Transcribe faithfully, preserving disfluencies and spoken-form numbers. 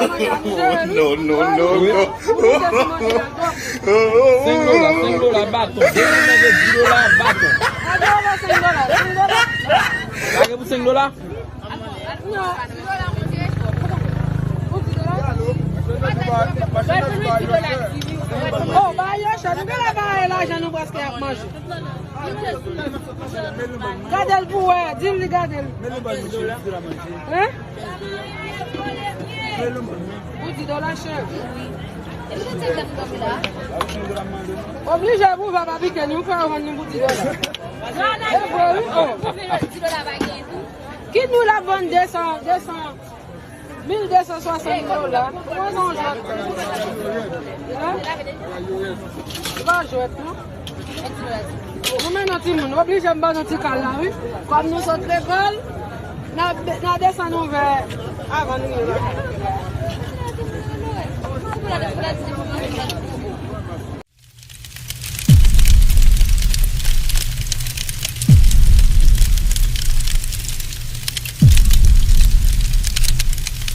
Manje a, nou jere, wi. Non, non, non, non. Wi, wi, se ti manje a, twòp. Senk dola, senk dola, baton. Depi manje di dola, baton. Lage yo senk dola, senk dola. Lage pou senk dola? Non. Pou di dola? Oh, ba yo chè, nou genlè pa gen lajan, nou prèske ap manje. Gade l pou wè, di l li gade l. Hein? Pou di dola chè. Oblije pou va pa pike nou, fè yo vann nou pou di dola. E vre, wi, oh. Kit nou la vann de san, de san. Mil de san swasant dola. Kòman sa yon jwèt? Hein? Se pa jwèt, non. Nou mennen timoun, oblije m ban nou ti kal la, wi. Kòm nou sot lekòl, n a, n a desann yon vè avan nou rive lakay.